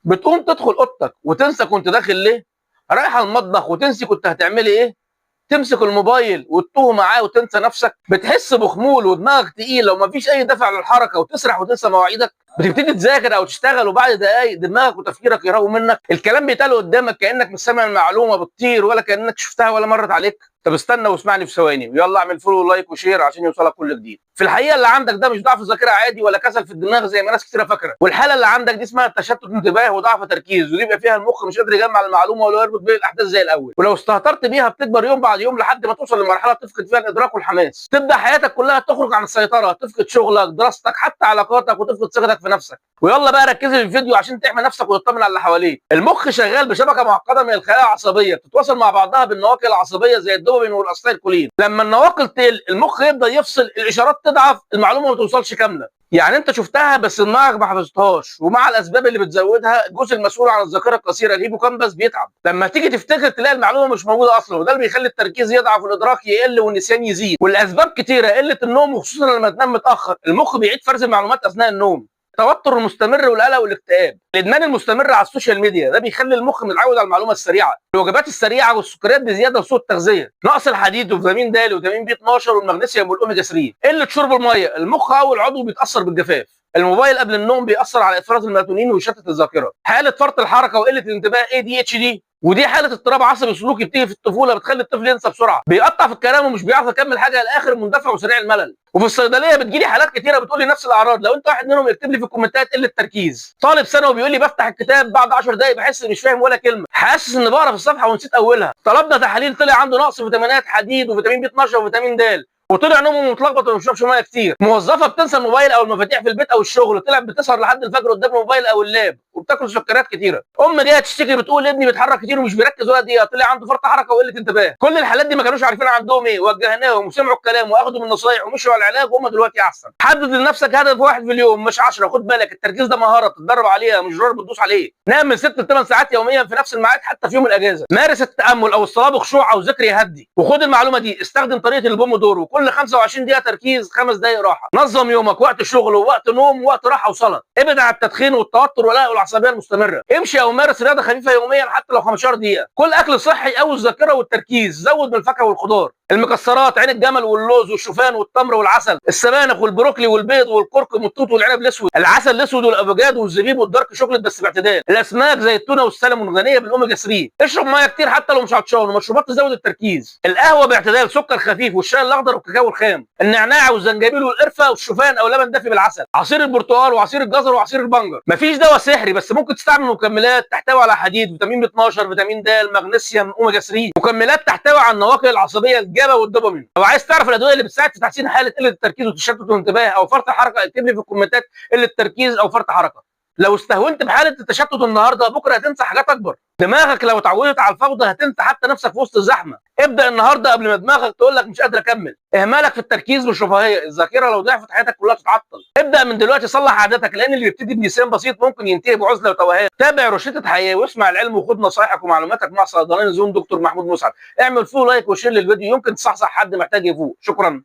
بتقوم تدخل اوضتك وتنسى كنت داخل ليه، رايحة المطبخ وتنسي كنت هتعملي ايه، تمسك الموبايل وتتوه معاه وتنسى نفسك، بتحس بخمول ودماغك تقيلة ومفيش اي دافع للحركة وتسرح وتنسى مواعيدك، بتبتدي تذاكر او تشتغل وبعد دقايق دماغك وتفكيرك يهربوا منك، الكلام بيتقال قدامك كانك مش سامع المعلومة بتطير ولا كانك شفتها ولا مرت عليك. طب استنى واسمعني في ثواني، ويلا اعمل follow like و share عشان يوصلك كل جديد. في الحقيقة اللي عندك ده مش ضعف ذاكره عادي ولا كسل في الدماغ زي ما ناس كتيرة فاكره، والحالة اللي عندك دي اسمها تشتت انتباه وضعف تركيز، ودي بيبقى فيها المخ مش قادر يجمع المعلومة ولا يربط بين الاحداث زي الاول، ولو استهترت بيها بتكبر يوم بعد يوم لحد ما توصل لمرحلة تفقد فيها الادراك والحماس، تبدا حياتك كلها تخرج عن السيطرة، تفقد شغلك، دراستك، حتى علاقاتك، وتفقد ثقتك في نفسك. ويلا بقى ركزي في الفيديو عشان تحمي نفسك وتطمن على اللي حواليك. المخ شغال بشبكة معقدة من الخلايا العصبية بتتواصل مع بعضها بالنواقل العصبية زي الدوبامين والاسيتيل كولين. لما النواقل تقل المخ يبدا يفصل، الاشارات تضعف، المعلومة ما توصلش كاملة. يعني انت شفتها بس دماغك ما حفظتهاش، ومع الاسباب اللي بتزودها الجزء المسؤول عن الذاكرة القصيرة ال hippocampus بيتعب. لما تيجي تفتكر تلاقي المعلومة مش موجودة اصلا، وده اللي بيخلي التركيز يضعف والادراك يقل والنسيان يزيد. والاسباب كتيرة، قلة النوم وخصوصا لما تنام متاخر، المخ بيعيد فرز المعلومات اثناء النوم، التوتر المستمر والقلق والاكتئاب، الادمان المستمر على ال social media ده بيخلي المخ متعود على المعلومة السريعة، الوجبات السريعة والسكريات بزيادة وسوء التغذية، نقص الحديد وفيتامين د وفيتامين بي 12 والمغنيسيوم والاوميجا 3، قلة شرب المية، المخ اول عضو بيتاثر بالجفاف، الموبايل قبل النوم بيأثر على افراز الميلاتونين ويشتت الذاكرة، حاله فرط الحركة وقلة الانتباه ADHD، ودي حاله اضطراب عصبي سلوكي بتيجي في الطفولة بتخلي الطفل ينسى بسرعة، بيقطع في الكلام ومش بيعرف يكمل حاجة للاخر، مندفع وسريع الملل. وفي الصيدلية بتجيلي حالات كتيرة بتقول لي نفس الاعراض، لو انت واحد منهم اكتب لي في الكومنتات قلة تركيز. طالب ثانوي بيقول لي بفتح الكتاب بعد 10 دقائق بحس مش فاهم ولا كلمة، حاسس ان بقرا في الصفحة ونسيت اولها. طلبنا تحاليل طلع عنده نقص فيتامينات حديد وفيتامين بي 12 وفيتامين د، وطلع نومه متلخبط وما بيشربش مية كتير. موظفة بتنسى الموبايل او المفاتيح في البيت او الشغل، طلعت بتسهر لحد الفجر قدام الموبايل او ال lap وبتاكل سكريات كتيرة. ام جاية تشتكي بتقول ابني بيتحرك كتير ومش بيركز ولا دقيقة، طلع عنده فرط حركة وقلة انتباه. كل الحالات دي ما كانوش عارفين عندهم ايه، وجهناهم وسمعوا الكلام واخدوا من النصايح ومشوا على العلاج وهم دلوقتي احسن. حدد لنفسك هدف واحد في اليوم مش 10. خد بالك التركيز ده مهارة تتدرب عليها مش زرار بتدوس عليه. نام من 6 ل 8 ساعات يوميا في نفس الميعاد حتى في يوم الاجازة. مارس التامل او الصلاة بخشوع او ذكر يهدي. وخد المعلومة دي، استخدم طريقه البومودورو، كل 25 دقيقة تركيز، 5 دقائق راحة. نظم يومك، وقت شغل ووقت نوم ووقت راحة وصلاة. ابعد عن التدخين والتوتر والقلق والعصبية المستمرة. امشي او مارس رياضة خفيفة يوميا حتى لو 15 دقيقة. كل اكل صحي قوي الذاكرة والتركيز، زود من الفاكهة والخضار، المكسرات، عين الجمل واللوز والشوفان والتمر والعسل، السبانخ والبروكلي والبيض والكركم والتوت والعنب الاسود، العسل الاسود والافوكادو والزبيب وال dark chocolate بس باعتدال، الاسماك زي التونه والسلمون غنية بالاوميجا 3، اشرب مية كتير حتى لو مش عطشان، ومشروبات تزود التركيز، القهوة باعتدال، سكر خفيف، والشاي الاخضر والكاكاو الخام، النعناع والزنجبيل والقرفه والشوفان او لبن دافي بالعسل، عصير البرتقال وعصير الجزر وعصير البنجر. مفيش دواء سحري، بس ممكن تستعمل مكملات تحتوي على حديد، فيتامين بي 12، فيتامين د، مغنيسيوم، اوميجا 3، مكملات تحتوي على النواقل العصبية ال GABA والدوبامين. لو عايز تعرف الادوية اللي بتساعد في تحسين حاله قلة التركيز وتشتت الانتباه او فرط الحركة، اكتب لي في الكومنتات قلة التركيز او فرط حركة. لو استهونت بحاله التشتت النهارده بكره هتنسى حاجات اكبر. دماغك لو اتعودت على الفوضى هتنسى حتى نفسك في وسط الزحمة. ابدا النهارده قبل ما دماغك تقول لك مش قادر اكمل. اهمالك في التركيز مش رفاهية، الذاكرة لو ضعفت حياتك كلها تتعطل. ابدا من دلوقتي صلح عاداتك، لان اللي بيبتدي بنسيان بسيط ممكن ينتهي بعزله وتوهان. تابع روشتة حياة واسمع العلم وخد نصايحك ومعلوماتك مع صيدلاني زون دكتور محمود مسعد. اعمل follow like و share للفيديو، يمكن تصحصح حد محتاج يفوق. شكرا.